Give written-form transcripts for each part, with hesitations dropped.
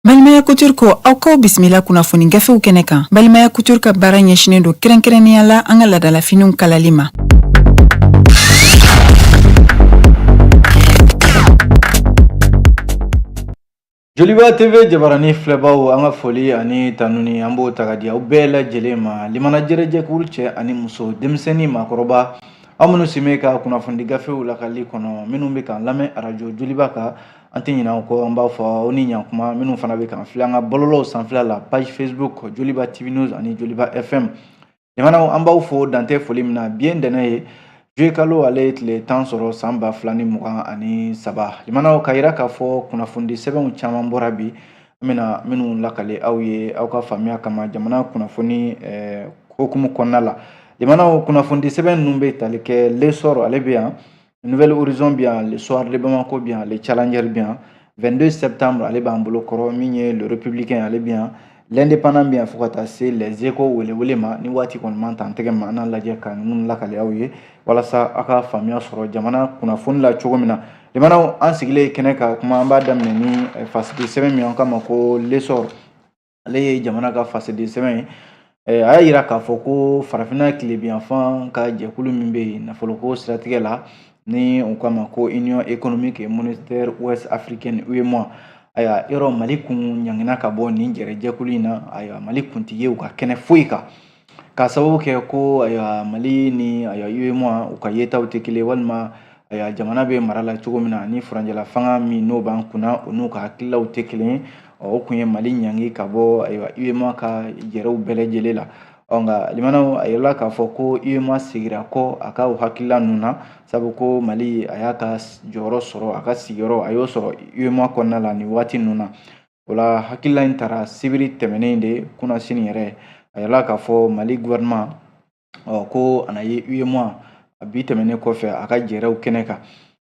Balimaya Couture ko aw k'aw bisimila kunnafoni gafew kɛnɛ kan. Balimaya Couture ka baara ɲɛsinnen don kɛrɛnkɛrɛnnenya la an ka laadalafiniw kalali ma. Joliba TV jabarani filɛbaw, an ka foli ani tanuni an b'o ta ka di aw bɛɛ lajɛlen ma. Limana jɛrɛjɛkulu, cɛ ani muso, denmisɛnnin, maakɔrɔba, aw minnu sen bɛ ka kunnafoni gafew lakali kɔnɔ, minnu bɛ k'an lamɛn arajo Joliba kan, an tɛ ɲinɛ aw kɔ. An b'a fɔ aw ni ɲankuma. Minnu fana bɛ k'an filɛ an ka bɔlɔlɔw sanfɛla la, page Facebook Joliba TV News ani Joliba FM, limanaw, an b'aw fo dantɛ foli min na. Bi ye ntɛnɛn ye, juillet kalo ale ye tile 10 sɔrɔ san 2023. Limanaw, ka yira k'a fɔ kunnafonidi sɛbɛnw caman bɔra bi, an bɛna minnu lakale aw ye aw ka faamuya kama jamana kunnafoni hukumu kɔnɔna la. Limanaw, kunnafonidi sɛbɛn ninnu bɛ tali kɛ: L'Essor ale bɛ yan, Nouvel Horizon bɛ yan, Le Soir de Bamako bɛ yan, Le Challenger bɛ yan, 22 septembre ale b'an bolo kɔrɔ, min ye Le Républicain ale bɛ yan, L'Indépendant bɛ yan, fo ka taa se Les Échos welewele ma. Ni waati kɔni man t'an tɛgɛ ma, an n'a lajɛ ka ninnu lakale aw ye walasa aw ka faamuya sɔrɔ jamana kunnafoni la cogo min na. Limanaw, an sigilen kɛnɛ ka kuma, an b'a daminɛ ni fasidi sɛbɛn min an k'a ma ko L'Essor. Ale ye jamana ka fasidi sɛbɛn ye. A y'a yira k'a fɔ ko farafinna tilebinyanfan ka jɛkulu min bɛ yen nafoloko siratigɛ la, ni u k'a ma ko Union économique et monétaire ouest africaine, UEMOA, ayiwa, yɔrɔ Mali kun ɲangina ka bɔ nin jɛrɛjɛkulu in na. Ayiwa, Mali kun tɛ ye u ka kɛnɛ foyi kan, k'a sababu kɛ ko ayiwa, Mali ni ayiwa UEMOA u ka yetaw tɛ kelen, walima ayiwa, jamana bɛ mara la cogo min na ni furancɛla fanga min n'o b'an kunna, o n'u ka hakililaw tɛ kelen ye. O kun ye Mali ɲangi ka bɔ ayiwa UEMOA ka jɛrɛw bɛɛ lajɛlen la. Ɔ nka limanaw, a yirala k'a fɔ ko UEMOA segira kɔ a ka o hakilila ninnu na, sabu ko Mali a y'a ka jɔyɔrɔ sɔrɔ, a ka sigiyɔrɔ a y'o sɔrɔ UEMOA kɔnɔna la nin waati ninnu na. O la, hakilila in taara sibiri tɛmɛnen de kunnasini yɛrɛ. A yirala k'a fɔ Mali gouvernement, ɔ ko a na ye UEMOA bi tɛmɛnen kɔfɛ a ka jɛrɛw kɛnɛ kan.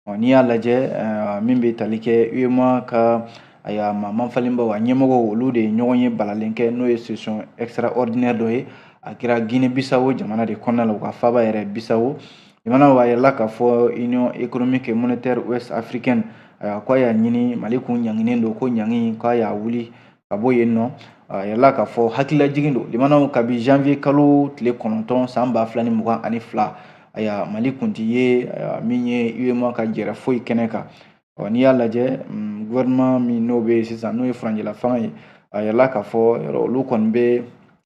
Ɔ n'i y'a lajɛ, min bɛ tali kɛ UEMOA ka ayiwa maa manfalenbaw, a ɲɛmɔgɔw, olu de ye ɲɔgɔn ye balalen kɛ, n'o ye session extraordinaire dɔ ye. A kɛra Guinée Bissau jamana de kɔnɔna la, u ka faaba yɛrɛ Bissau. Limanaw, a yirala k'a fɔ Union économique et monétaire ouest africaine, ayiwa, k'a y'a ɲini Mali kun ɲanginen don, ko ɲangi k'a y'a wuli ka bɔ yen nɔ. A yirala k'a fɔ hakililajigin don, limanaw, kabi janvier kalo tile 9 san 2022, ayiwa, Mali kun ti ye min ye UEMOA ka jɛrɛ foyi kɛnɛ kan. Ɔ n'i y'a lajɛ, gouvernement min n'o bɛ yen sisan, n'o ye furancɛla fanga ye, a yirala k'a fɔ yɔrɔ olu kɔni bɛ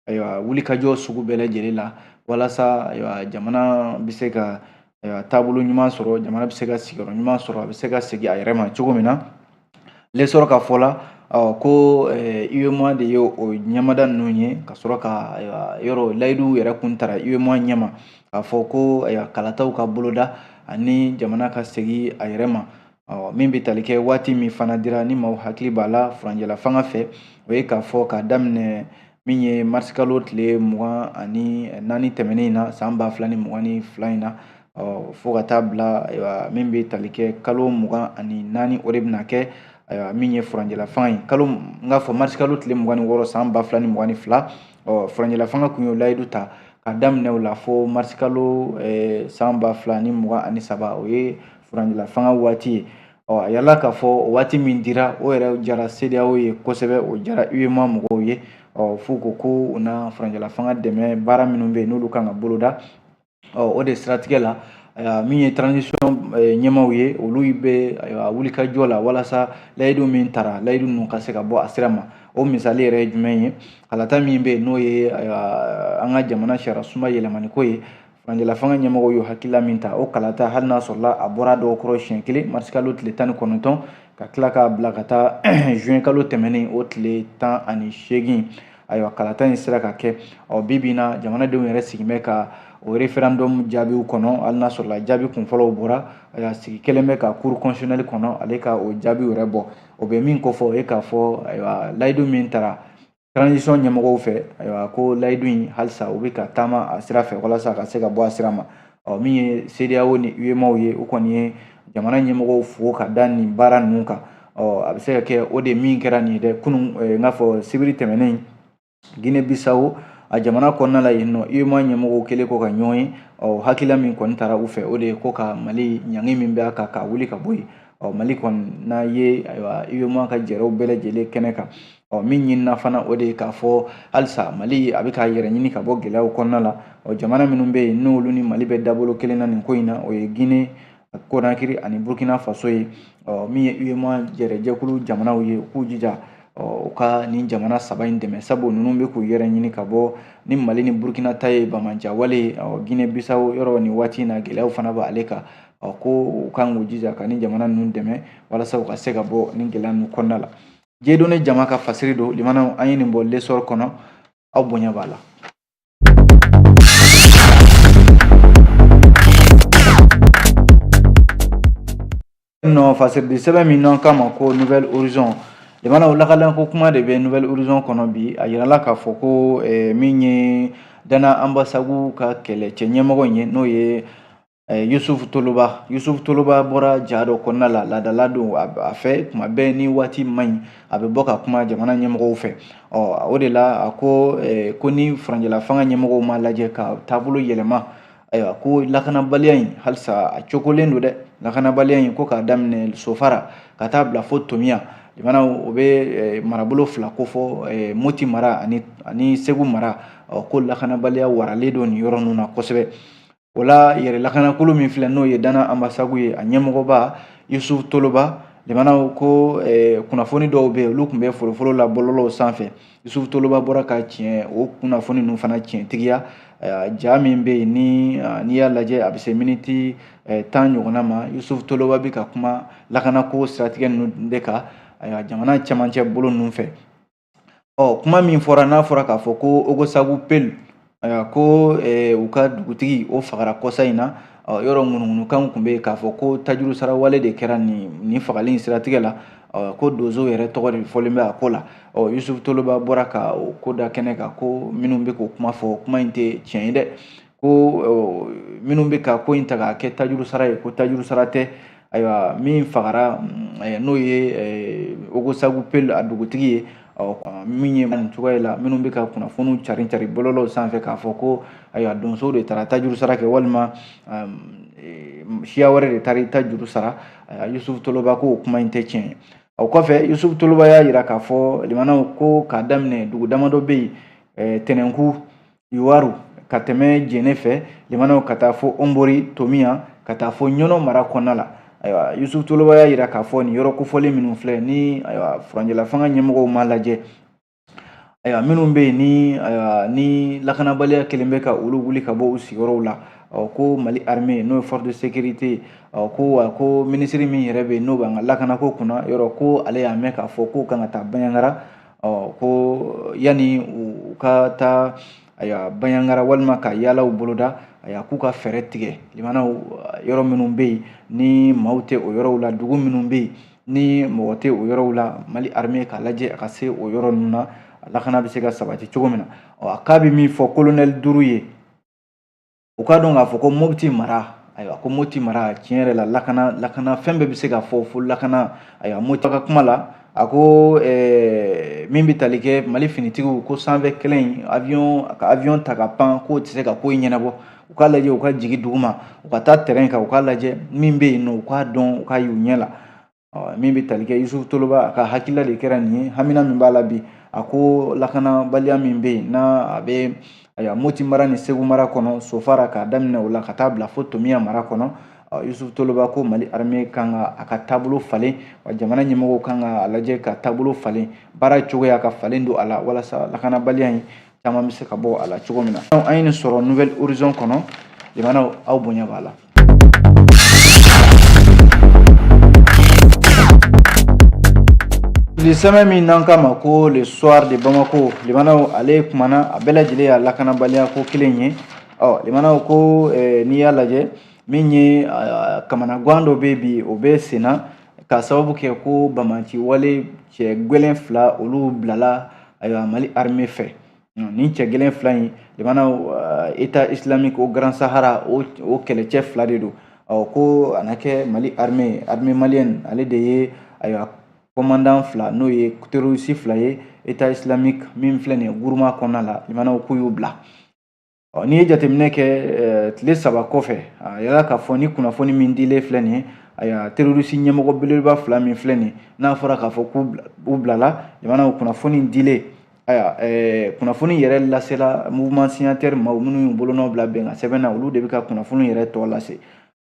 ayiwa wulikajɔ sugu bɛɛ lajɛlen la walasa ayiwa jamana bɛ se ka ayiwa taabolo ɲuman sɔrɔ, jamana bɛ se ka sigiyɔrɔ ɲuman sɔrɔ, a bɛ se ka segin a yɛrɛ ma cogo min na. L'Essor ka fɔ la, ɔ ko UEMOA de ye o ɲɛmada ninnu ye ka sɔrɔ ka ayiwa yɔrɔ layidu yɛrɛ kun tara UEMOA ɲɛma k'a fɔ ko ayiwa kalataw ka boloda ani jamana ka segin a yɛrɛ ma. Ɔ min bɛ tali kɛ waati min fana dira, ni maaw hakili b'a la furancɛla fanga fɛ, o ye k'a fɔ k'a daminɛ min ye marisikalo tile 24 tɛmɛnen in na san 2022 in na, ɔ fo ka taa bila ayiwa min bɛ tali kɛ kalo 24, o de bɛna kɛ ayiwa min ye furancɛla fanga ye. Kalo n k'a fɔ marisikalo tile 26 san 2022, ɔ furancɛla fanga kun y'o layidu ta k'a daminɛ o la fo marisikalo san 2023, o ye furancɛla fanga waati ye. Ɔ a yirala k'a fɔ o waati min dira, o yɛrɛ jara CEDEAO ye kosɛbɛ, o jara UEMOA mɔgɔw ye. Ɔ f'u ko ko u na furancɛla fanga dɛmɛ baara minnu bɛ yen n'olu kan ka boloda. Ɔ o de siratigɛ la, min ye transition ɲɛmaaw ye, olu bɛ ayiwa wulikajɔ la walasa layidu min tara, layidu ninnu ka se ka bɔ a sira ma. O misali yɛrɛ ye jumɛn ye? Kalata min bɛ yen, n'o ye ayiwa an ka jamana sariya sunba yɛlɛmani ko ye, furancɛla fanga ɲɛmɔgɔw y'o hakilila min ta, o kalata, hali n'a sɔrɔla a bɔra dɔw kɔrɔ siɲɛ kelen marisikalo tile 19, ka tila k'a bila ka taa juin kalo tɛmɛnen o tile 18, ayiwa kalata in sera ka kɛ. Ɔ bi bi in na, jamanadenw yɛrɛ sigin bɛ ka o référendum jaabiw kɔnɔ. Hali n'a sɔrɔla jaabi kunfɔlɔw bɔra, ayiwa sigi kɛlen bɛ ka cour constitutionnelle kɔnɔ ale ka o jaabiw yɛrɛ bɔ. O bɛ min kofɔ, o ye k'a fɔ ayiwa layidu min tara transition ɲɛmɔgɔw fɛ, ayiwa ko layidu in halisa u bɛ ka taama a sira fɛ walasa ka se ka bɔ a sira ma. Ɔ min ye CEDEAO ni UEMOA ye, u kɔni ye jamana ɲɛmɔgɔw fo ka da nin baara ninnu kan. Ɔ a bɛ se ka kɛ o de min kɛra nin ye dɛ kunun, n k'a fɔ sibiri tɛmɛnen Guinée Bissau a jamana kɔnɔna la yen nɔ, UEMOA ɲɛmɔgɔw kɛlen kɔ ka ɲɔgɔn ye. Ɔ hakilila min kɔni taara u fɛ, o de ye ko ka Mali ɲangi min bɛ a kan ka wuli ka bɔ yen. Ɔ Mali kɔni n'a ye ayiwa UEMOA ka jɛrɛw bɛɛ lajɛlen kɛnɛ kan. Ɔ, min ɲinina fana, o de ye k'a fɔ halisa Mali a bɛ k'a yɛrɛ ɲini ka bɔ gɛlɛyaw kɔnɔna la. Ɔ, jamana minnu bɛ yen, n'olu ni Mali bɛ dabolo kelen na nin ko in na, o ye Guinée Conakry ani Burkina Faso ye. Ɔ, min ye UEMOA jɛrɛjɛkulu jamanaw ye, u k'u jija, ɔ, u ka nin jamana saba in dɛmɛ, sabu ninnu bɛ k'u yɛrɛ ɲini ka bɔ ni Mali ni Burkina ta ye banbaanciya wale ye. Ɔ, Guinée Bissau yɔrɔ, nin waati in na, gɛlɛyaw fana b'ale kan. Ɔ, ko u kan k'u jija ka nin jamana ninnu dɛmɛ walasa u ka se ka bɔ nin gɛlɛya ninnu kɔnɔna la. Dieudonné Jama ka fasiri don. Limanaw, an ye nin bɔ L'Essor kɔnɔ, aw bonya b'a la. Nɔ fasiridi sɛbɛn min n'an k'a ma ko Nouvel Horizon, limanaw, lakanako kuma de bɛ Nouvel Horizon kɔnɔ bi. A yirala k'a fɔ ko min ye Dana Ambasagu ka kɛlɛcɛ ɲɛmɔgɔ in ye, n'o ye Yusufu Toloba. Yusufu Toloba bɔra ja dɔ kɔnɔna la, laadala don a fɛ, tuma bɛɛ ni waati man ɲi, a bɛ bɔ ka kuma jamana ɲɛmɔgɔw fɛ. Ɔ, o de la a ko ko ni furancɛla fanga ɲɛmɔgɔw ma lajɛ ka taabolo yɛlɛma, ayiwa, ko lakanabaliya in halisa a cokolen don dɛ. Lakanabaliya in ko k'a daminɛ Sofara ka taa bila fo Tomiya, limanaw, o bɛ marabolo fila kofɔ, Moti mara ani Segu mara. Ɔ, ko lakanabaliya waralen don nin yɔrɔ ninnu na kosɛbɛ. O la, yɛrɛ lakanakulu min filɛ, n'o ye Dana Ambasagu ye, a ɲɛmɔgɔba Yusufu Toloba, limanaw, ko kunnafoni dɔw bɛ yen, olu tun bɛ folofolo la bɔlɔlɔw sanfɛ. Yusufu Toloba bɔra ka tiɲɛ o kunnafoni ninnu fana tiɲɛtigiya. Ja min bɛ yen, ni n'i y'a lajɛ, a bɛ se miniti 10 ɲɔgɔnna ma. Yusufu Toloba bɛ ka kuma lakanako siratigɛ ninnu de kan, ayiwa, jamana cɛmancɛ bolo ninnu fɛ. Ɔ, kuma min fɔra, n'a fɔra k'a fɔ ko Ogosagu Peul, ayiwa, ko u ka dugutigi o fagara kɔsa in na. Ɔ, yɔrɔ ŋunuŋunukanw tun bɛ yen k'a fɔ ko tajuru sara wale de kɛra nin fagali in siratigɛ la. Ɔ, ko donso yɛrɛ tɔgɔ de fɔlen bɛ a ko la. Ɔ, Yusufu Toloba bɔra ka o ko da kɛnɛ kan, ko minnu bɛ k'o kuma fɔ, kuma in tɛ tiɲɛ ye dɛ. Ko minnu bɛ ka ko in ta k'a kɛ tajuru sara ye, ko tajuru sara tɛ. Ayiwa, min fagara, n'o ye Ogosagu Peul a dugutigi ye, min ye nin cogoya la, minnu bɛ ka kunnafoniw cari cari bɔlɔlɔw sanfɛ k'a fɔ ko ayiwa, donsow de taara tajuru sara kɛ, walima siya wɛrɛ de taara i ta juru sara, Yusufu Toloba ko o kuma in tɛ tiɲɛ ye. O kɔfɛ, Yusufu Toloba y'a jira k'a fɔ, limanaw, ko k'a daminɛ dugu damadɔ bɛ yen, Tɛnɛnku, Yuwaru, ka tɛmɛ Jɛnɛ fɛ, limanaw, ka taa fo Onbori, Tomiya, ka taa fo Ɲɔnɔ mara kɔnɔna la. Ayiwa, Yusufu Toloba y'a jira k'a fɔ nin yɔrɔ kofɔlen minnu filɛ ni, ayiwa, furancɛla fanga ɲɛmɔgɔw ma lajɛ, ayiwa, minnu bɛ yen ni, ayiwa, ni lakanabaliya kɛlen bɛ ka olu wuli ka bɔ u sigiyɔrɔw la. Ɔ, ko Mali armée, n'o ye force de sécurité, ɔ, ko wa ko minisiri min yɛrɛ bɛ yen, n'o b'an ka lakanako kunna yɔrɔ, ko ale y'a mɛn k'a fɔ k'o kan ka taa Banjagara. Ɔ, ko yanni u ka taa, ayiwa, Banjagara walima ka yaalaw boloda, ayiwa, k'u ka fɛɛrɛ tigɛ, limanaw, yɔrɔ minnu bɛ yen ni maaw tɛ o yɔrɔw la, dugu minnu bɛ yen ni mɔgɔ tɛ o yɔrɔw la, Mali armée k'a lajɛ a ka se o yɔrɔ ninnu na, lakana bɛ se ka sabati cogo min na. Ɔ, a k'a bɛ min fɔ colonel duuru ye, u k'a dɔn k'a fɔ ko Mopti mara, ayiwa, ko Mopti mara, tiɲɛ yɛrɛ la, lakana fɛn bɛɛ bɛ se ka fɔ fo lakana. Ayiwa, Mopti ka kuma la, a ko min bɛ tali kɛ Mali finitigiw ko sanfɛ kɛlɛ in, avion ka avion ta ka pan, k'o tɛ se ka ko in ɲɛnabɔ. U k'a lajɛ u ka jigin duguma, u ka taa terrain kan, u k'a lajɛ min bɛ yen nɔ, u k'a dɔn, u k'a y'u ɲɛ la. Min bɛ tali kɛ Yusufu Toloba, a ka hakilila de kɛra nin ye, hamina min b'a la bi, a ko lakanabaliya min bɛ yen, n'a a bɛ, ayiwa, Moti mara ni Segu mara kɔnɔ, Sofara k'a daminɛ o la ka taa bila fo Tomiya mara kɔnɔ. Yusufu Toloba ko Mali armée kan ka a ka taabolo falen, wa jamana ɲɛmɔgɔw kan ka a lajɛ ka taabolo falen, baara cogoya ka falen don a la, walasa lakanabaliya in caman bɛ se ka bɔ a la cogo min na. An ye nin sɔrɔ Nouvel Horizon kɔnɔ. Limanaw, aw bonya b'a la. Sɛbɛn min n'an k'a ma ko Le Soir de Bamako, limanaw, ale kumana a bɛɛ lajɛlen y'a lakanabaliya ko kelen ye. Ɔ, limanaw, ko n'i y'a lajɛ, min ye kamanagan dɔ bɛ bi, o bɛ senna k'a sababu kɛ ko banbaanci wale cɛ gɛlɛn fila, olu bilala, ayiwa, Mali armée fɛ. Nin cɛ gɛlɛn fila in, limanaw, État islamique au Grand Sahara, o kɛlɛcɛ fila de don. Ɔ, ko a na kɛ Mali armée, armée malienne, ale de ye, ayiwa, commandant fila, n'o ye terroriste fila ye, État islamique min filɛ nin ye Guruma kɔnɔna la, limanaw, k'u y'u bila. Ɔ, n'i ye jateminɛ kɛ, tile 3 kɔfɛ, a yira k'a fɔ ni kunnafoni min dilen filɛ nin ye. Ayiwa, terroriste ɲɛmɔgɔ belebeleba fila min filɛ nin, n'a fɔra k'a fɔ k'u u bilala, limanaw, kunnafoni dilen, ayiwa, kunnafoni yɛrɛ lasela mouvement signataire maaw minnu y'u bolonɔ bila bɛnkan sɛbɛn na, olu de bɛ ka kunnafoni yɛrɛ tɔ lase.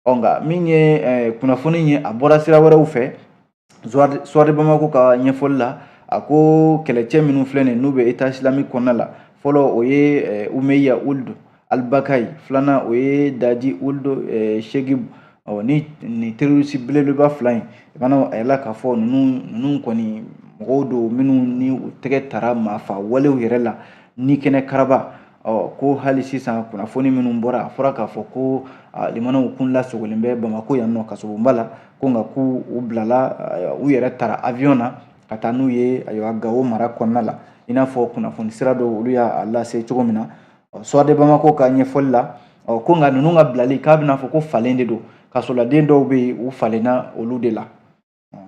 Ɔ nka min ye kunnafoni ye, a bɔra sira wɛrɛw fɛ. Soir de Bamako ka ɲɛfɔli la, a ko kɛlɛcɛ minnu filɛ nin, n'u bɛ État islamique kɔnɔna la, fɔlɔ o ye Oumeya Ould Albakaye, filanan o ye Dadi Ould Chegib. Ɔ ni nin terroriste belebeleba fila in, limanaw, a yirala k'a fɔ ninnu kɔni mɔgɔw don minnu ni u tɛgɛ tara maafa walew yɛrɛ la ni kɛnɛ karaba. Ɔ ko hali sisan kunnafoni minnu bɔra, a fɔra k'a fɔ ko limanaw kun lasogolen bɛ Bamakɔ yan nɔ kasobonba la, ko nka k'u u bilala, u yɛrɛ tara avion na ka taa n'u ye, ayiwa, Gawo mara kɔnɔna la, i n'a fɔ kunnafoni sira dɔw olu y'a lase cogo min na Soir de Bamako ka ɲɛfɔli la. Ɔ ko nka ninnu ka bilali, k'a bɛna fɔ ko falen de don, kasoladen dɔw bɛ yen, u falenna olu de la.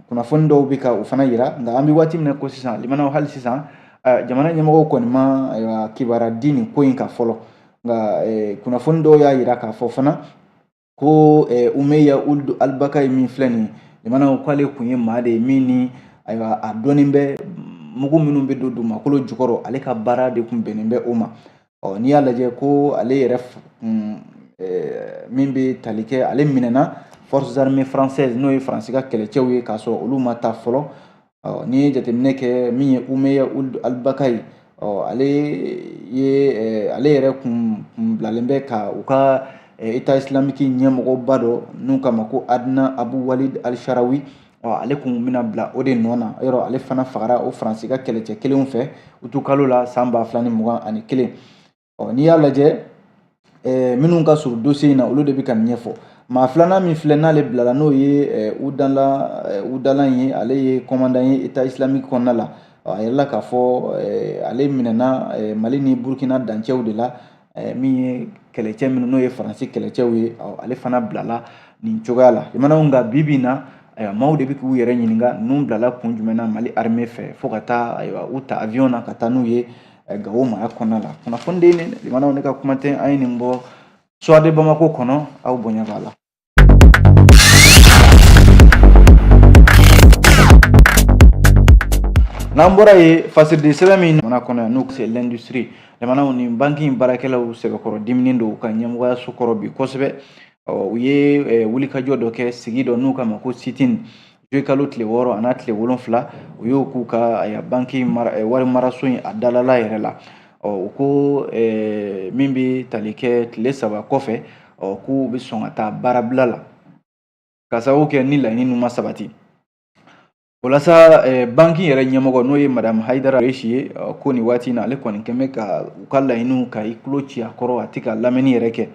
Kunnafoni dɔw bɛ ka o fana yira. Nka an bɛ waati min na ko sisan, limanaw, hali sisan jamana ɲɛmɔgɔw kɔni ma, ayiwa, kibaruya di nin ko in kan fɔlɔ. Nka kunnafoni dɔw y'a yira k'a fɔ fana ko Oumeya Ould Albakaye min filɛ nin ye, limanaw, k'ale tun ye maa de ye min ni, ayiwa, a dɔnnen bɛ mugu minnu bɛ don dugumakolo jukɔrɔ, ale ka baara de tun bɛnnen bɛ o ma. Ɔ n'i y'a lajɛ ko ale yɛrɛ min bɛ tali kɛ, ale minɛna forces armées françaises, n'o ye Faransi ka kɛlɛcɛw ye, k'a sɔrɔ olu ma taa fɔlɔ. Ɔ n'i ye jateminɛ kɛ, min ye Oumeya Ould Albakaye, ɔ ale ye ale yɛrɛ kun bilalen bɛ ka u ka État islamique ɲɛmɔgɔba dɔ n'u k'a ma ko Adnan Abu Walid al-Sharawi, ɔ ale kun bɛna bila o de nɔ na. Yɔrɔ ale fana fagara o Faransi ka kɛlɛcɛ kelenw fɛ utukalo la san 2021. Ɔ n'i y'a lajɛ, minnu ka surun dossier in na, olu de bɛ ka nin ɲɛfɔ. Maa filanan min filɛ n'ale bilala, n'o ye Udalan ye, ale ye commandant ye État islamique kɔnɔna la. A yirala k'a fɔ ale minɛna Mali ni Burukina dancɛw de la. Min ye kɛlɛcɛ minnu, n'o ye Faransi kɛlɛcɛw ye, ale fana bilala nin cogoya la, limanaw. Nka bi bi in na, ayiwa, maaw de bɛ k'u yɛrɛ ɲininka ninnu bilala kun jumɛn na Mali armée fɛ, fo ka taa, ayiwa, u ta avion na ka taa n'u ye Gawo mara kɔnɔna la. Kunnafoni de ye nin, limanaw, ne ka kuma tɛ. An ye nin bɔ Soir de Bamako kɔnɔ, aw bonya b'a la. N'an bɔra yen, fasiridi sɛbɛn min jamana kɔnɔ yan, n'o c'est l'industrie, limanaw, nin banki in baarakɛlaw sɛbɛkɔrɔ diminen don u ka ɲɛmɔgɔyaso kɔrɔ bi kosɛbɛ. U ye wulikajɔ dɔ kɛ, sigi dɔ n'u k'a ma ko sit-in, juillet kalo tile 6 a n'a tile 7, u y'o k'u ka banki wari maraso in a dalala yɛrɛ la. Ɔ u ko min bɛ tali kɛ tile 3 kɔfɛ, ɔ k'u bɛ sɔn ka taa baarabila la ka sababu kɛ ni laɲini ninnu ma sabati. O la sa, banki yɛrɛ ɲɛmɔgɔ, n'o ye madame Hayidara Reshi ye, ko nin waati in na, ale kɔni kɛn bɛ ka u ka laɲiniw ka i tulo ci a kɔrɔ, a tɛ ka lamɛnni yɛrɛ kɛ.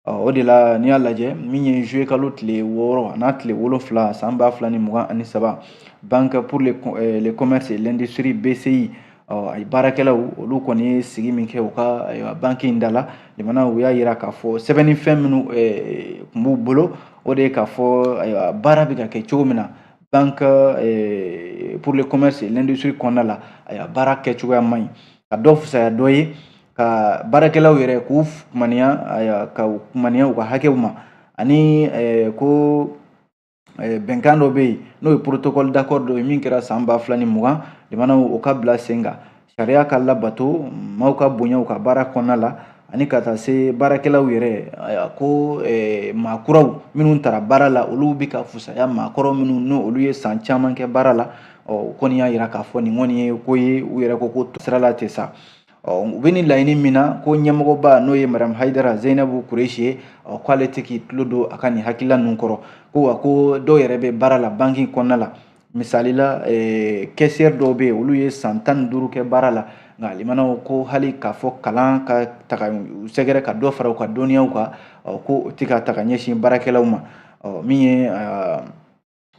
O de la, n'i y'a lajɛ, min ye juillet kalo tile 6 a n'a tile 7 san 2023, Banque pour le commerce et l'industrie, BCI, a ye baarakɛlaw olu kɔni ye sigi min kɛ u ka banki in da la, limanaw, u y'a yira k'a fɔ sɛbɛnnifɛn minnu tun b'u bolo, o de ye k'a fɔ, ayiwa, baara bɛ ka kɛ cogo min na Banque pour le commerce et l'industrie kɔnɔna la, ayiwa, baara kɛcogoya man ɲi, ka dɔ fisaya dɔ ye ka baarakɛlaw yɛrɛ k'u kumaniya, ayiwa, ka u kumaniya u ka hakɛw ma, ani ko bɛnkan dɔ bɛ yen, n'o ye protocole d'accord dɔ ye min kɛra san 2020, limanaw, o ka bila sen kan, sariya ka labato, maaw ka bonya u ka baara kɔnɔna la, ani ka taa se baarakɛlaw yɛrɛ, ayiwa, ko maa kuraw minnu tara baara la, olu bɛ ka fusaya maakɔrɔ minnu n'olu ye san caman kɛ baara la. Ɔ u kɔni y'a yira k'a fɔ nin kɔni ye ko ye, u yɛrɛ ko ko sira la tɛ sa. Ɔ u bɛ nin laɲini min na, ko ɲɛmɔgɔba, n'o ye madame Hayidara Zeyinabu Kuresi ye, ɔ k'ale tɛ k'i tulo don a ka nin hakilila ninnu kɔrɔ. Ko wa ko dɔw yɛrɛ bɛ baara la banki kɔnɔna la, misali la, caissière dɔw bɛ yen, olu ye san 15 kɛ baara la. Nka limanaw, ko hali k'a fɔ kalan ka taga u sɛgɛrɛ ka dɔ fara u ka dɔnniyaw kan, ko o tɛ ka taga ɲɛsin baarakɛlaw ma. Ɔ min ye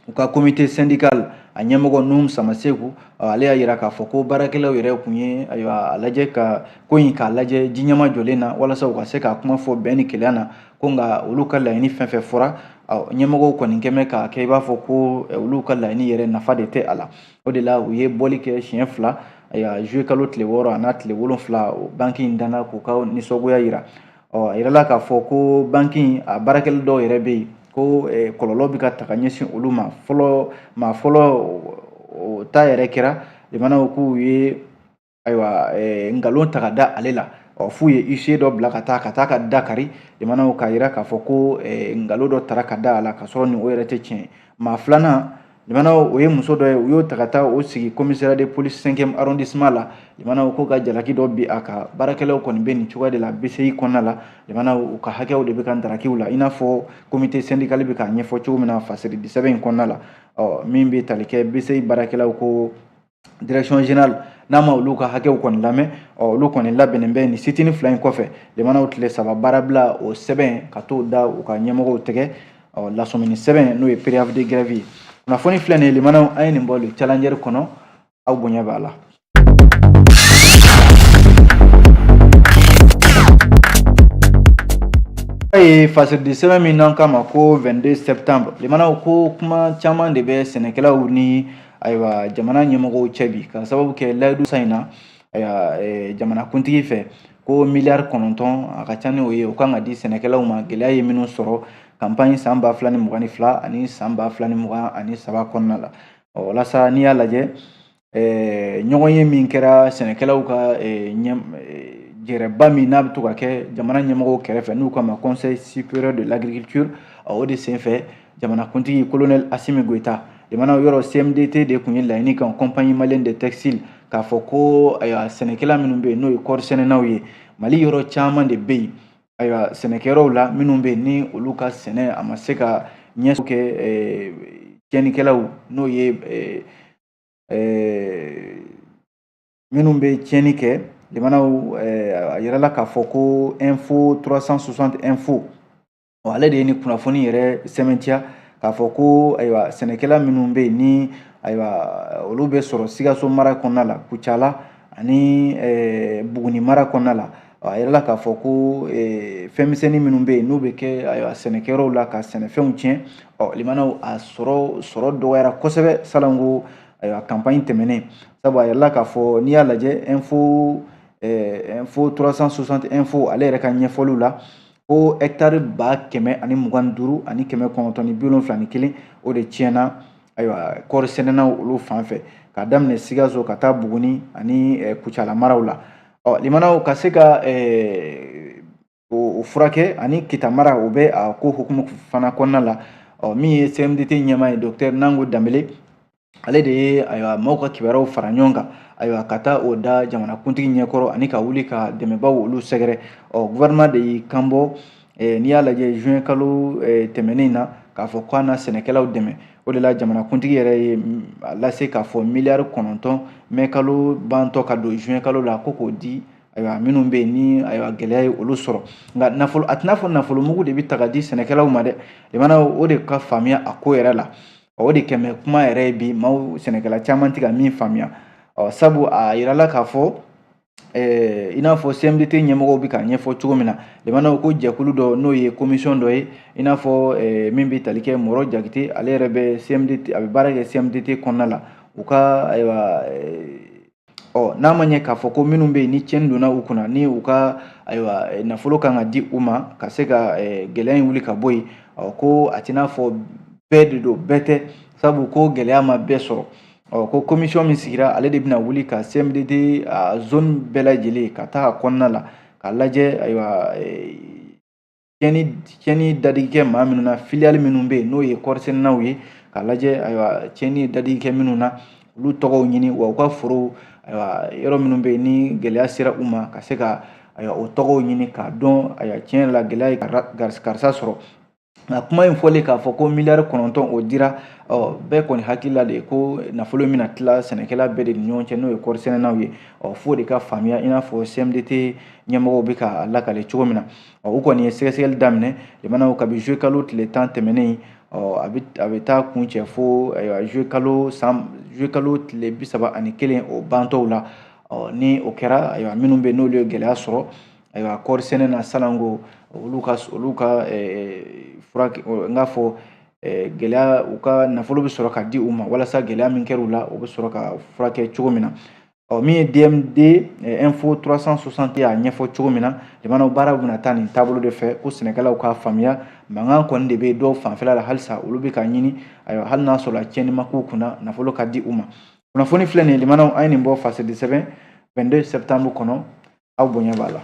u ka comité syndical a ɲɛmɔgɔ Nuhum Samaseku, ale y'a yira k'a fɔ ko baarakɛlaw yɛrɛ kun ye, ayiwa, a lajɛ ka ko in k'a lajɛ ji ɲɛma jɔlen na, walasa u ka se k'a kuma fɔ bɛn ni kelenya na. Ko nka olu ka laɲini fɛn fɛn fɔra, ɲɛmɔgɔw kɔni kɛn bɛ k'a kɛ i b'a fɔ ko olu ka laɲini yɛrɛ nafa de tɛ a la. O de la, u ye bɔli kɛ siɲɛ 2, ayiwa, juillet kalo tile 6 a n'a tile 7, banki in danna k'u ka nisɔngoya yira. Ɔ a yirala k'a fɔ ko banki in a baarakɛla dɔw yɛrɛ bɛ yen ko kɔlɔlɔ bɛ ka ta ka ɲɛsin olu ma. Fɔlɔ, maa fɔlɔ o ta yɛrɛ kɛra limanaw k'u ye ayiwa nkalon ta ka da ale la. Ɔ, f'u ye huissier dɔ bila ka taa ka da kari limanaw, k'a yira k'a fɔ ko nkalon dɔ tara ka da a la, ka sɔrɔ ni o yɛrɛ tɛ tiɲɛ. Maa filanan limanaw, o ye muso dɔ ye, u y'o ta ka taa o sigi commissariat de police 5e arrondissement la limanaw, ko ka jalaki dɔ bi a kan. Baarakɛlaw kɔni bɛ nin cogoya de la BCI kɔnɔna la limanaw, u ka hakɛw de bɛ ka darakiw la, i n'a fɔ comité syndical bɛ k'a ɲɛfɔ cogo min na fasiridi sɛbɛn in kɔnɔna la. Ɔ, min bɛ tali kɛ BCI baarakɛlaw ko direction générale n'a ma olu ka hakɛw kɔni lamɛn, ɔ, olu kɔni labɛnnen bɛ nin sit-in 2 in kɔfɛ limanaw, tile 3 baarabila o sɛbɛn ka t'o da u ka ɲɛmɔgɔw tɛgɛ, ɔ, lasɔmini sɛbɛn, n'o ye préavis de grève ye. Kunnafoni filɛ nin ye limanaw, an ye nin bɔ Le Challenger kɔnɔ, aw bonya b'a la. Ye fasiridi sɛbɛn min n'an k'a ma ko 22 septembre limanaw, ko kuma caman de bɛ sɛnɛkɛlaw ni ayiwa jamana ɲɛmɔgɔw cɛ bi, ka sababu kɛ layidu san in na, ayiwa, jamanakuntigi fɛ ko miliyari 9, a ka ca ni o ye, o kan ka di sɛnɛkɛlaw ma, gɛlɛya ye minnu sɔrɔ campagne san 2022 ani san 2023 kɔnɔna la. Ɔ, walasa n'i y'a lajɛ, ɲɔgɔn ye min kɛra sɛnɛkɛlaw ka jɛrɛba min n'a bɛ to ka kɛ jamana ɲɛmɔgɔw kɛrɛfɛ, n'u k'a ma Conseil supérieur de l'agriculture, o de senfɛ jamanakuntigi colonel Assimi Goïta limanaw, yɔrɔ CMDT de tun ye laɲini kan, Compagnie malienne de textile, k'a fɔ ko ayiwa sɛnɛkɛla minnu bɛ yen, n'o ye kɔɔri sɛnɛnaw ye, Mali yɔrɔ caman de bɛ yen, ayiwa sɛnɛkɛyɔrɔw la minnu bɛ yen ni olu ka sɛnɛ a ma se ka ɲɛ kɛ tiɲɛnikɛlaw, n'o ye minnu bɛ tiɲɛni kɛ limanaw. A yirala k'a fɔ ko Info 360 Info, ale de ye ni kunnafoni yɛrɛ sɛmɛntiya k'a fɔ ko ayiwa sɛnɛkɛla minnu bɛ yen ni ayiwa olu bɛ sɔrɔ Sikaso mara kɔnɔna la, Kucala ani Buguni mara kɔnɔna la, a yirala k'a fɔ ko fɛnmisɛnnin minnu bɛ yen n'u bɛ kɛ ayiwa sɛnɛkɛyɔrɔw la ka sɛnɛfɛnw tiɲɛ, ɔ, limanaw, a sɔrɔ dɔgɔyara kosɛbɛ salanko ayiwa campagne tɛmɛnen. Sabu a yirala k'a fɔ n'i y'a lajɛ Info 360 Info ale yɛrɛ ka ɲɛfɔliw la, ko hectare 125,971, o de tiɲɛna ayiwa kɔɔri sɛnɛnaw olu fan fɛ, k'a daminɛ Sikaso ka taa Buguni ani Kucala maraw la. Ɔ, limanaw, ka se ka o furakɛ ani Kita mara, o bɛ a ko hukumu fana kɔnɔna la. Ɔ, min ye CMDT ɲɛmaa ye, docteur Nango Danbele, ale de ye ayiwa maaw ka kibaruyaw fara ɲɔgɔn kan, ayiwa ka taa o da jamanakuntigi ɲɛkɔrɔ ani ka wuli ka dɛmɛbaw olu sɛgɛrɛ. Ɔ, gouvernement de y'i kan bɔ, n'i y'a lajɛ juin kalo tɛmɛnen na, k'a fɔ k'a na sɛnɛkɛlaw dɛmɛ. O de la jamanakuntigi yɛrɛ ye a lase k'a fɔ miliyari 9, mai kalo bantɔ ka don juin kalo la, ko k'o di ayiwa minnu bɛ yen ni ayiwa gɛlɛya ye olu sɔrɔ. Nka nafolo, a tɛna fɔ nafolo mugu de bɛ ta ka di sɛnɛkɛlaw ma dɛ limanaw, o de ka faamuya a ko yɛrɛ la, o de kɛmɛ kuma yɛrɛ ye bi maaw sɛnɛkɛla caman tɛ ka min faamuya. Ɔ, sabu a yirala k'a fɔ i n'a fɔ CMDT ɲɛmɔgɔw bɛ k'a ɲɛfɔ cogo min na limanaw, ko jɛkulu dɔ, n'o ye commission dɔ ye, i n'a fɔ min bɛ tali kɛ Mɔrɔ Jakite, ale yɛrɛ bɛ CMDT, a bɛ baara kɛ CMDT kɔnɔna la, u ka ayiwa, ɔ, n'a ma ɲɛ k'a fɔ ko minnu bɛ yen ni tiɲɛni donna u kunna, ni u ka ayiwa nafolo kan ka di u ma ka se ka gɛlɛya in wuli ka bɔ yen, ɔ, ko a t'i n'a fɔ bɛɛ de don, bɛɛ tɛ, sabu ko gɛlɛya ma bɛɛ sɔrɔ. Ɔ, ko commission min sigira, ale de bɛna wuli ka CMDT a zone bɛɛ lajɛlen ka taa a kɔnɔna la k'a lajɛ, ayiwa tiɲɛni dadigi kɛ maa minnu na, filiale minnu bɛ yen n'o ye kɔɔrisɛnɛnaw ye, k'a lajɛ ayiwa tiɲɛni dadigi kɛ minnu na, olu tɔgɔw ɲini, wa u ka forow, ayiwa yɔrɔ minnu bɛ yen ni gɛlɛya sera u ma, ka se ka ayiwa o tɔgɔw ɲini k'a dɔn, ayiwa tiɲɛ yɛrɛ la gɛlɛya ye karisa sɔrɔ. Nka kuma in fɔlen k'a fɔ ko miliyari 9 o dira, ɔ, bɛɛ kɔni hakili la de ko nafolo in bɛna tila sɛnɛkɛla bɛɛ de ni ɲɔgɔn cɛ, n'o ye kɔɔrisɛnɛnaw ye. Ɔ, f'o de ka faamuya, i n'a fɔ CMDT ɲɛmɔgɔw bɛ k'a lakale cogo min na. Ɔ, u kɔni ye sɛgɛsɛgɛli daminɛ limanaw kabi juillet kalo tile 10 tɛmɛnen. Ɔ, a bɛ taa kun cɛ fo ayiwa juillet kalo san juillet kalo tile 31 o bantɔw la. Ɔ, ni o kɛra, ayiwa minnu bɛ yen n'olu ye gɛlɛya sɔrɔ ayiwa kɔɔri sɛnɛ na salanko, olu ka furakɛ, n k'a fɔ gɛlɛya, u ka nafolo bɛ sɔrɔ ka di u ma, walasa gɛlɛya min kɛra u la, o bɛ sɔrɔ ka furakɛ cogo min na. Ɔ, min ye DMD Info 360 y'a ɲɛfɔ cogo min na, limanaw, baara bɛna taa nin taabolo de fɛ ko sɛnɛkɛlaw k'a faamuya, mankan kɔni de bɛ dɔw fanfɛla la halisa, olu bɛ ka ɲini, ayiwa, hali n'a sɔrɔ tiɲɛni ma k'u kunna, nafolo ka di u ma. Kunnafoni filɛ nin ye, limanaw, an ye nin bɔ Fasidi sɛbɛn 22 septembre kɔnɔ, aw bonya b'a la.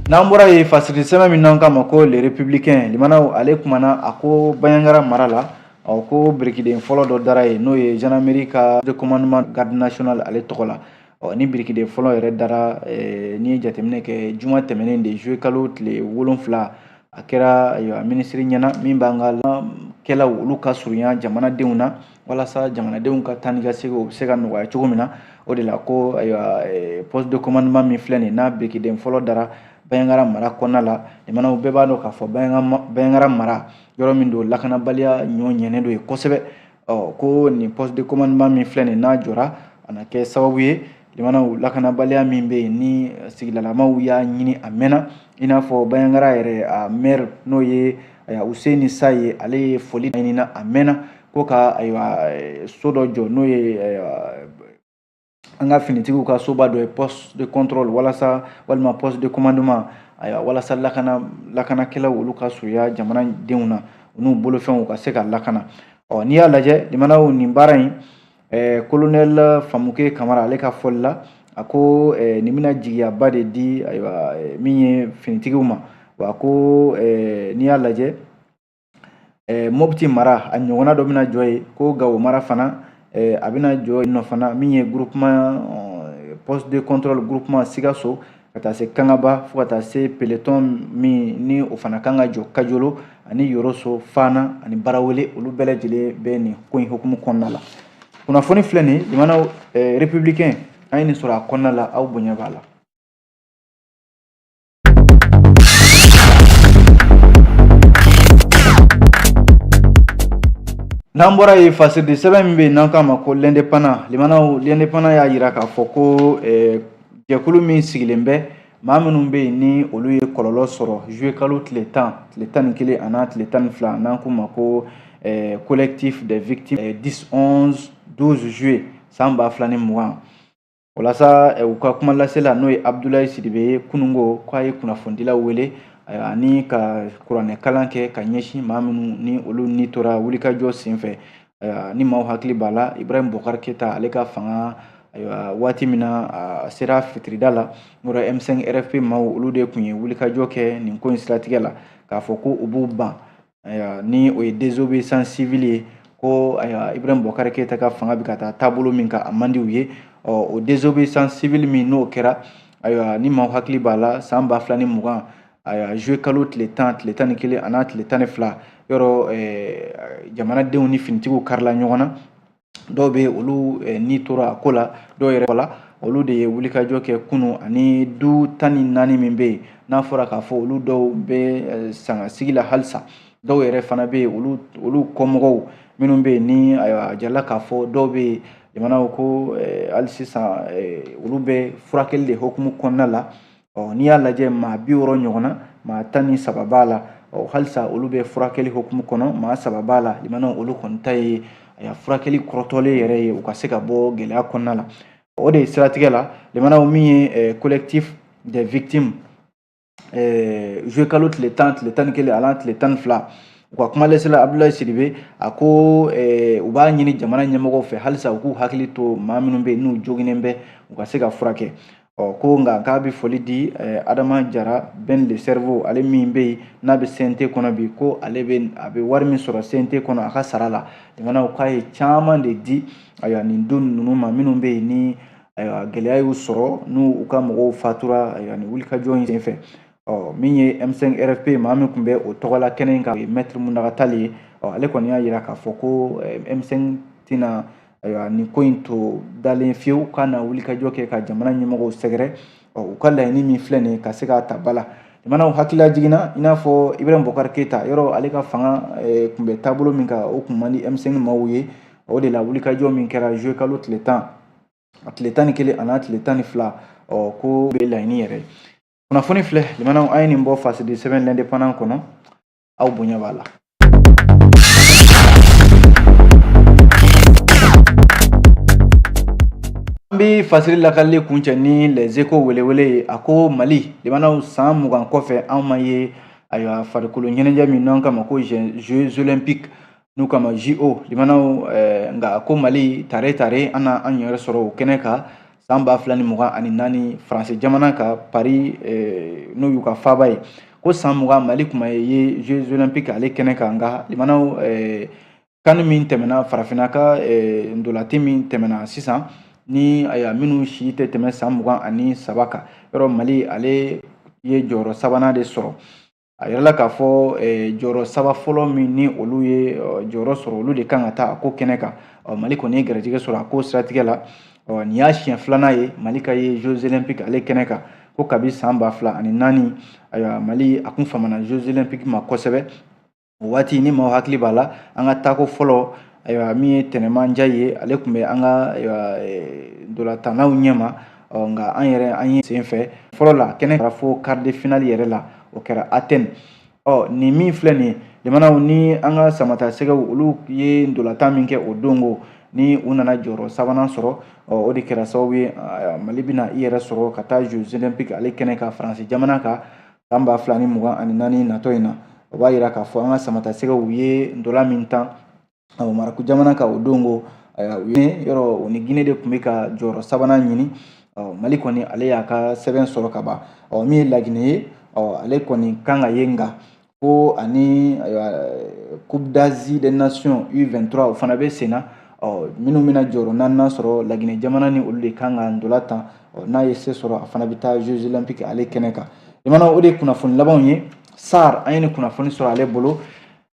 N'an bɔra yen, Fasidi sɛbɛn min n'an k'a ma ko Le Républicain, limanaw, ale kumana a ko Bandiagara mara la, ɔ, ko birikiden fɔlɔ dɔ dara yen, n'o ye gendarmerie ka de commandement garde nationale ale tɔgɔ la. Ɔ, ni birikiden fɔlɔ yɛrɛ dara, n'i ye jateminɛ kɛ, juma tɛmɛnen de, juillet kalo tile 7, a kɛra, ayiwa, minisiri ɲɛna min b'an ka kɛlaw olu ka surunya jamanadenw na, walasa jamanadenw ka taa ni ka segin o bɛ se ka nɔgɔya cogo min na. O de la ko, ayiwa, poste de commandement min filɛ nin n'a birikiden fɔlɔ dara Bandiagara mara kɔnɔna la. Limanaw, bɛɛ b'a dɔn k'a fɔ Bandiagara mara yɔrɔ min don, lakanabaliya ɲɔ ɲɛnen don yen kosɛbɛ. Ɔ, ko nin poste de commandement min filɛ nin n'a jɔra, a na kɛ sababu ye, limanaw, lakanabaliya min bɛ yen ni sigidalamaw y'a ɲini a mɛnna, i n'a fɔ Bandiagara yɛrɛ a maire, n'o ye Useni Sa ye, ale ye foli ɲinina a mɛnna ko ka, ayiwa, so dɔ jɔ, n'o ye an ka finitigiw ka soba dɔ ye, poste de contrôle walasa, walima poste de commandement, ayiwa, walasa lakanakɛlaw olu ka surunya jamanadenw na, u n'u bolofɛnw ka se ka lakana. Ɔ, n'i y'a lajɛ, limanaw, nin baara in, colonel Famuke Kamara ale ka fɔli la, a ko nin bɛna jigiyaba de di, ayiwa, min ye finitigiw ma. Wa ko n'i y'a lajɛ, Mopti mara a ɲɔgɔnna dɔ bɛna jɔ yen, ko Gawo mara fana a bɛna jɔ yen nɔ fana, min ye groupement poste de contrôle groupement Sikaso ka taa se Kangaba, fo ka taa se peloton min ni o fana kan ka jɔ Kajolo ani Yoroso, Fana ani Barawele, olu bɛɛ lajɛlen bɛ nin ko in hukumu kɔnɔna la. Kunnafoni filɛ nin, limanaw, Républicain, an ye nin sɔrɔ a kɔnɔna la, aw bonya b'a la. N'an bɔra yen, Fasidi sɛbɛn min bɛ yen n'an k'a ma ko L'Indépendant, limanaw, L'Indépendant y'a jira k'a fɔ ko jɛkulu min sigilen bɛ maa minnu bɛ yen ni olu ye kɔlɔlɔ sɔrɔ juillet kalo tile 10, tile 11 ani tile 12, n'an k'u ma ko collectif des victimes 10, 11, 12 juillet san 2020, walasa u ka kuma lasela, n'o ye Abdoulaye Sidibe ye, kununko k'a ye kunnafonidilaw wele ani ka kuranɛ kalan kɛ ka ɲɛsin maa minnu ni olu ni tora wulikajɔ senfɛ. Ni maaw hakili b'a la, Ibrahim Boubacar Keita ale ka fanga, ayiwa, waati min na a sera fitirida la, yɔrɔ M5 RFP maaw olu de tun ye wulikajɔ kɛ nin ko in siratigɛ la, k'a fɔ ko u b'u ban, ayiwa, ni o ye désobéissance civile ye, ko, ayiwa, Ibrahim Boubacar Keita ka fanga bɛ ka taa taabolo min kan, a man di u ye. Ɔ, o désobéissance civile min n'o kɛra, ayiwa, ni maaw hakili b'a la, san 2020, ayiwa, juillet kalo tile 10, tile 11 ani tile 12, yɔrɔ jamanadenw ni finitigiw karila ɲɔgɔn na, dɔw bɛ olu ni tora a ko la, dɔw yɛrɛ la, olu de ye wulikajɔ kɛ kunu. Ani du 14 min bɛ yen n'a fɔra k'a fɔ olu dɔw bɛ sanga sigi la halisa, dɔw yɛrɛ fana bɛ yen, olu kɔmɔgɔw minnu bɛ yen ni, ayiwa, a jirala k'a fɔ dɔw bɛ yen, jamanaw ko hali sisan olu bɛ furakɛli de hukumu kɔnɔna la. Ɔ, n'i y'a lajɛ, maa 60 ɲɔgɔn na, maa 13 b'a la. Ɔ, halisa olu bɛ furakɛli hukumu kɔnɔ, maa 3 b'a la. Limanaw, olu kɔni ta ye, ayiwa, furakɛli kɔrɔtɔlen yɛrɛ ye, u ka se ka bɔ gɛlɛya kɔnɔna la. O de siratigɛ la, limanaw, min ye collectif des victimes juillet kalo tile 10, tile 11 ani tile 12, u ka kuma lasela Abdoulaye Sidibe, a ko u b'a ɲini jamana ɲɛmɔgɔw fɛ halisa u k'u hakili to maa minnu bɛ yen n'u joginnen bɛ, u ka se ka furakɛ. Ɔ, ko nka k'a bɛ foli di Adama Jara Ben le cerveau, ale min bɛ yen n'a bɛ CNT kɔnɔ bi, ko ale bɛ a bɛ wari min sɔrɔ CNT kɔnɔ a ka sara la, jamanaw k'a ye caman de di, ayiwa, nin don ninnu ma minnu bɛ yen ni, ayiwa, gɛlɛya y'u sɔrɔ n'u u ka mɔgɔw fatura, ayiwa, nin wulikajɔ in senfɛ. Ɔ, min ye M5 RFP maa min tun bɛ o tɔgɔla kɛnɛ in kan, o ye maître Mountaga Tall ye. Ɔ, ale kɔni y'a jira k'a fɔ ko M5 tɛna, ayiwa, nin ko in to dalen fiyewu, k'a na wulikajɔ kɛ ka jamana ɲɛmɔgɔw sɛgɛrɛ. Ɔ, u ka laɲini min filɛ nin ye, ka se k'a ta ba la. Jamanaw hakilila jiginna, i n'a fɔ Ibrahim Boubacar Keita, yɔrɔ ale ka fanga tun bɛ taabolo min kan, o tun man di M5 maaw ye. O de la wulikajɔ min kɛra juillet kalo tile 10, a tile 11 ani tile 12, ɔ, ko bɛ laɲini yɛrɛ. Kunnafoni filɛ, limanaw, an ye nin bɔ Fasidi sɛbɛn L'Indépendant kɔnɔ, aw bonya b'a la. bɛ fasiri lakalili kuncɛ ni Les Échos welewele ye. A ko Mali limanaw, san 20 kɔfɛ, anw ma ye ayiwa farikolo ɲɛnajɛ min n'an kama ko Jeux olympiques, n'u kama JO limanaw. Nka ko Mali tare tare an na an yɛrɛ sɔrɔ o kɛnɛ kan san 2024 Faransi jamana ka Paris, n'o y'u ka faaba ye. Ko san 20, Mali kuma ye Jeux olympiques ale kɛnɛ kan. Nka limanaw, CAN min tɛmɛna, farafinna ka ndolati min tɛmɛna sisan ni ayiwa minnu si tɛ tɛmɛ san 23 kan, yɔrɔ Mali ale ye jɔyɔrɔ sabanan de sɔrɔ. A yirala k'a fɔ jɔyɔrɔ saba fɔlɔ min ni olu ye jɔyɔrɔ sɔrɔ, olu de kan ka taa a ko kɛnɛ kan. Mali kɔni ye garijɛgɛ sɔrɔ a ko siratigɛ la. Nin y'a siɲɛ filanan ye Mali ka ye Jeux olympiques ale kɛnɛ kan. Ko kabi san 2004, ayiwa, Mali a kun famana Jeux olympiques ma kosɛbɛ. O waati ni maaw hakili b'a la, an ka taako fɔlɔ, ayiwa, min ye Tɛnɛma Njayi ye, ale tun bɛ an ka ayiwa ndolatannaw ɲɛma. Nka an yɛrɛ an ye sen fɛ fɔlɔ la kɛnɛ kɛra fo quart de finale yɛrɛ la, o kɛra Athènes. Ɔ nin min filɛ nin ye limanaw, ni an ka samata sɛgɛw olu ye ndolatan min kɛ o don ko ni u nana jɔyɔrɔ sabanan sɔrɔ, o de kɛra sababu ye Mali bɛna i yɛrɛ sɔrɔ ka taa Jeux olympiques ale kɛnɛ kan Faransi jamana kan san 2024 natɔ in na. O b'a yira k'a fɔ an ka samata sɛgɛw ye ndola min tan Marɔku jamana kan o don ko, u ye yɔrɔ o ni Guinée de tun bɛ ka jɔyɔrɔ sabanan ɲini. Mali kɔni ale y'a ka sɛbɛn sɔrɔ ka ban. Min ye Laginɛ ye, ale kɔni kan ka ye, nka ko ani Coupe d'Asie des Nations U23, o fana bɛ sen na. Minnu bɛna jɔyɔrɔ naaninan sɔrɔ, Laginɛ jamana ni olu de kan ka ndola tan. N'a ye se sɔrɔ, a fana bɛ taa Jeux olympiques ale kɛnɛ kan. Limana, o de ye kunnafoni labanw ye. Sar an ye nin kunnafoni sɔrɔ ale bolo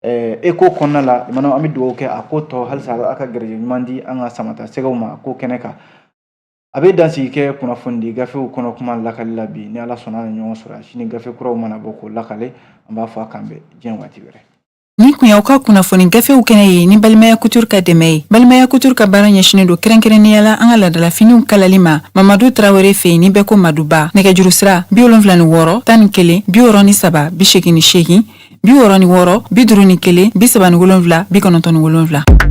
Eko kɔnɔna la. Limana, an bɛ dugawu kɛ a ko tɔ halisa a ka garijɛgɛ ɲuman di an ka samata sɛgɛw ma a ko kɛnɛ kan. A bɛ dansigi kɛ kunnafonidi gafew kɔnɔ kuma lakali la bi. Ni Ala sɔnna, ni ɲɔgɔn sɔrɔ sini, gafe kuraw mana bɔ k'o lakale, an b'a fɔ a kan bɛn diɲɛ waati wɛrɛ. Nin kun y'aw ka kunnafoni gafew kɛnɛ ye ni Balimaya Couture ka dɛmɛ ye. Balimaya Couture ka baara ɲɛsinnen don kɛrɛnkɛrɛnnenya la an ka laadalafiniw kalali ma Mamadu Tarawele fɛ yen ni bɛɛ ko Maduba. Nɛgɛjuru sira: 76 11 63 88, 66 51 37 97.